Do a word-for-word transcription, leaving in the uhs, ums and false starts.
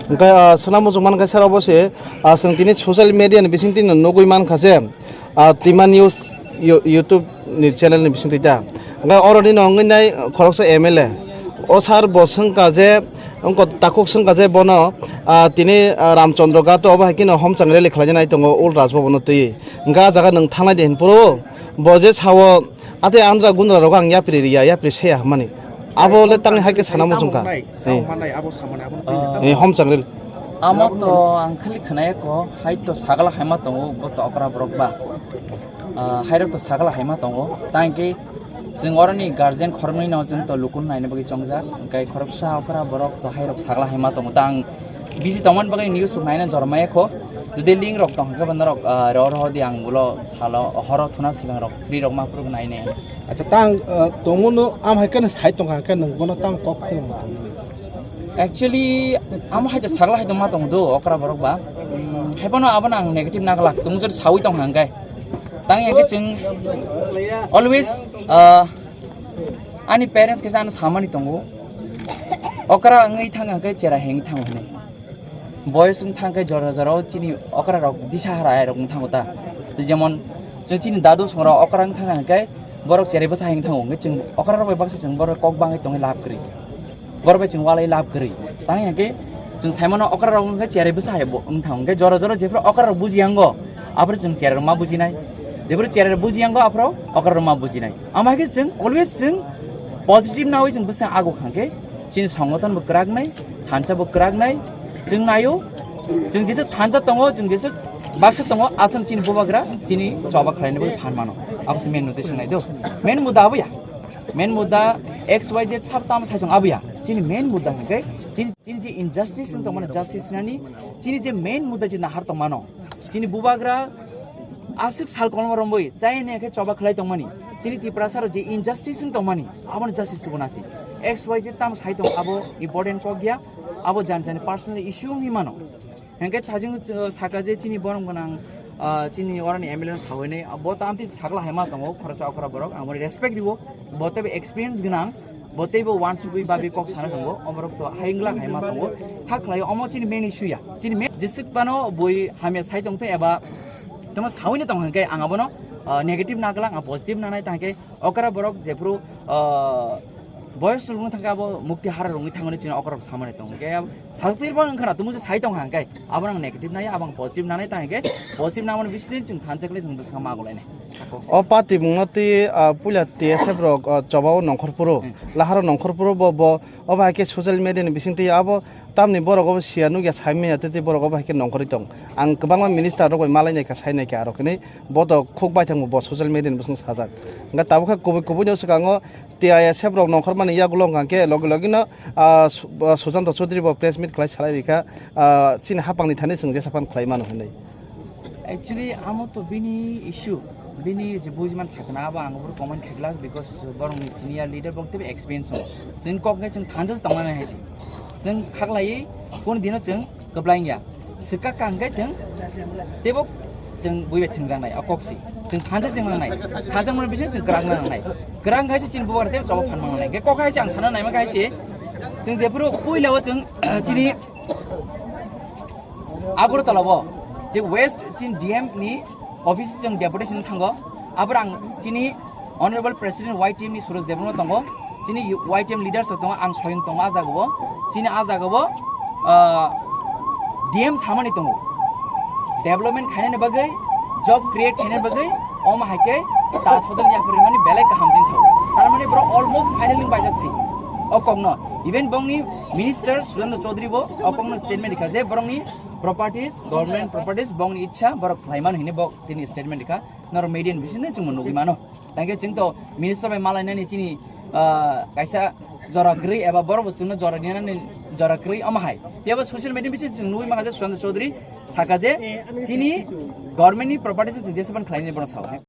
Hwnkhe, ah, swnam muchung mankha sir, obo se, ah, chwng tini social media ni bising tini nugwi mankha je, ah, Tima News You-, YouTube ni channel ni bising twi ta. Hwnkhe oro nini wngwi nai khoroksa M L A. O sir bo swngkha je, wngkha takhuk swngkha je bono, ah, tini, ah, Ramchandra Ghat obo hai kheno homchang rally khlainai tongo ul Raj Bhavan no twi. Hwnkhe ah jaga nwng thangnai de hinphuru bo je sao, ate andra gundra rogo ang yapri riya, yapri seya hwnmani. Abo le tangni hai khe sana muchung kha. Tamo manai, tamo manai, abo samani, abo twi. Eh, homchang rally. Amo to ang khali khwnaya ko, hai to sagala haima tongo, bo to okra borok ba. Ah, hairok to sagala haima tongo. Tang khe chwng oroni guardian khoroknwi no chwng to lukun naina bagwi chongjak. Hwnkhe khoroksa okra borok to hairok sagala haima tongo. Tang bisi tongmani bagwi news rok naina jormaya kho. Jodi link rok tong hwnkhe bo norok, ah, ro ro di ang ulo salo horo thuna swkang rok free rok ma phuru naine. Acha tang, ah, tongmano am hai khe sai tongkha hwnkhe nwng bono tang kok kheno. Actually, amo hai to sagla hai to ma tong do, okra borok ba. Hmm, hai phano abono ang negative na glak, tong jor sawi tong hang kai. Tang yang ke chwng always, ah, ani parents ke san samani tongo. Okra ngai thang hang kai chera heng thang hone. Boyos wng thang kai jora jora o chini okra rok disa hara ai rok wng thango ta. Jemon chwng chini dadu songra okra wng thang hang kai borok chera bwsa heng thango. Ngai chwng okra rok bai baksa chwng borok kok bangwi tongwi lab kwrwi. Borok bai chwng walai lab kwrwi. Tang ya khe chwng saimano okra rok wngkhe cherai bwsa hai bo wng thang. Hwnkhe jora jora jephru okra rok buji yango, aphuru chwng cherai rok ma bujinai. Jephru cherai rok buji yango, aphuru okra rok ma bujinai. Ama khe chwng always chwng positive nawi chwng bwsa ago khangkhe chini songoton bo kwrak nai, thansa bo kwrak nai. Chwng naio, chwng jesa thansa tongo, chwng jesa baksa tongo, aswk chini bubagra chini choba khlainai bai phan mano. Abo se main notice nai do. Main muda abo ya. Main muda X Y Z sab tamo sai tong abo ya. Chini main muda hwnkhe chini, chini je injustice wng tongmani justice nani, chini je main muda je nahar tongmano, chini bubagra aswk sal kolma romwi chayani khe choba khlai tongmani, chini Tiprasa rok je injustice wng tongmani, abono justice tubunasi. X Y Z tamo sai tong abo important kok ya, abo jan jani personal issue wngwi mano. Hwnkhe thajing, uh, saka je chini borom gwnang, uh, chini oroni M L A no sawinai, uh, bo tamtwi sagla haima tongo, khoroksa okra borok, ang bono respect riwo, bo teibo experience gwnang, bo teibo wansugwi babi kok sana tongo, omorok to haingla haima tongo, ha khlai omo chini main issue ya, chini main jeswk phano bui hamya sai tongtwi eba tamo sawini tong hwnkhe ang abono, uh, negative na glak, ang positive nanai tangkhe, okra borok jephru, ah, boyos rwng thangkhe abo mukti hara rwngwi thangmani chini okra rok samani tongo. Hwnkhe abo sajwk twi bo wngkha na, tumo se sai tong hang kai. Abo ang negative nai, abo ang positive nanai tang hwnkhe positive nangmani bising chwng thansa khlai chwng bwskango ma golainai. O party mungno twi, ah, puila T S F rok, ah, chobao nongkhor phuru, hmm, laharo nongkhor phuru bo, bo, obo hai khe social media ni bising twi abo tamni borok obo siya nukya sai manya tei tei borok obo hai khe nongkhorwi tong. Ang kwbangma minister rok bai malai naikha, sai naikha arok hinwi bo to khuk baithang bo social media ni bwskango sajak. Hwnkhe tabukha kubui kubui no swkango T I S F rok nongkhor mani yagulo wngkha khe logi logi no, ah, Su-, ah, Sujanto Chaudhary bo press meet khlai salai rikha, ah, chini hapang ni thani chwng jesa phan khlai mano hinwi. Actually, amo to bini issue, bini je bujiman sakna abo ang boro comment khaglak, because borokni senior leader bo teibo experience tongo. Chwng kok khe chwng thansa se tongmani hai se. Chwng khaklaiwi kunu dino chwng kwplai wngya. Swkak kang khe chwng teibo chwng bui bai thwngjaknai, o kok se. Chwng thansa chwng nangnai. Thansa mani bising chwng kwrak nangnai. Kwrak khe se chini bubagra teibo choba phan nangnai. Khe kok hai se ang sana naima khe hai se. Chwng jephuru puila o chwng chini Agartala o je West chini D M ni office chwng deputation thango. Aborok ang chini Honorable President Y T M ni Suraj Debbarma tongo. Chini Y T M leaders rok tongo, ang soyung tongo ah jaga o. Chini ah jaga o, ah, D M samani tongo. Development khainani bagwi, job create khainani bagwi, omo hai khe ta sodol yapharwi mani belai kaham jeng sao. Tar mani borok almost final wng paijak si. O kokno, even bongni minister Surendra Chaudhary bo o kokno statement rikha je borokni properties, government properties, bongni ichha borok khlaimano hinwi bo tini statement rikha, norok media ni bisingtwi chwngbo nugwi mano. Tangkhe chwng to minister bai malainani chini, ah, kaisa jora kwrwi eba borok bo chwngno jora rinani jora kwrwi omo hai. Phiya bo social media bising chwng nugwi mankha je Surendra Chaudhary saka je chini government ni properties chwng jesa ban khlainani bono sao.